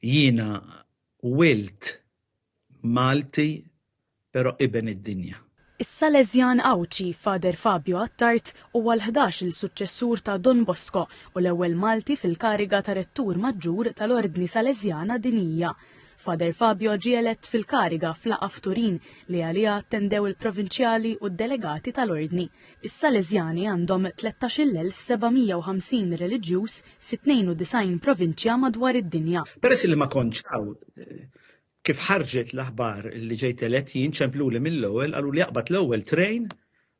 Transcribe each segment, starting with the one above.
Jiena wild Malti però iben id-dinja. Is-Salesjan Għawdxi Father Fabio Attard huwa l-ħdax-il suċċessur ta' Don Bosco u l-ewwel Malti fil-kariga ta' Rettur Maġġur tal-Ordni Salesjana Dinjija. Father Fabio ġie elett fil-kariga f'laqgħa f'Turin li għaliha attendew il-Provinċjali u d-delegati tal-Ordni. Is-Salesjani għandhom 13,750 reliġjuż fi 92 provinċja madwar id-dinja. Peress li ma kontx hawn, kif ħarġet l-aħbar li ġejt elett jien ċempluli mill-ewwel qaluli aqbad l-ewwel train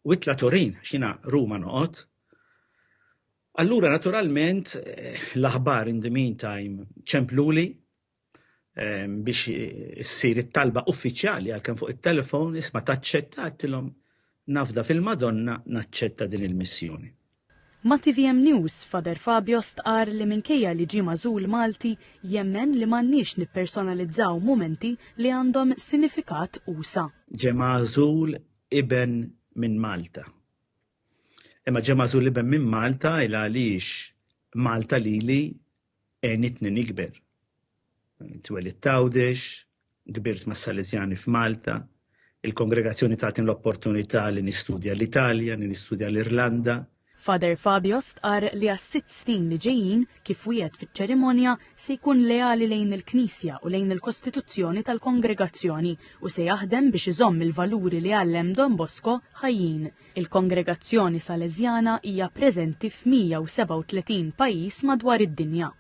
u itla' Turin għax jiena Ruma noqgħod. Allura naturalment l-aħbar in the meantime ċempluli biex issir it-talba uffiċjali għalkemm fuq it-telefon isma' taċċetta għedtilhom nafda fil-Madonna naċċetta din il-missjoni. Ma' tvm News, Father Fabio stqarr li minkejja li ġie magħżul Malti, jemmen li m'għandniex nippersonalizzaw mumenti li għandhom sinifikat usa'. Ġie magħżul iben minn Malta. Imma ġie magħżul iben minn Malta il għaliex Malta lili għenitni nikber. Twelidt Għawdex, kbirt mas-Salesjani f'Malta, il-kongregazzjoni tatni l-opportunità li nistudja l-Italja, li nistudja l-Irlanda. Father Fabio stqarr li għas-sitt snin li ġejjin, kif wiegħed fiċ-ċerimonja, se jkun leali lejn il-Knisja u lejn il-Kostituzzjoni tal-Kongregazzjoni u se jaħdem biex iżomm il-valuri li għallem Don Bosco ħajjin. Il-Kongregazzjoni Salesjana hija preżenti f'137 pajjiż madwar id-dinja.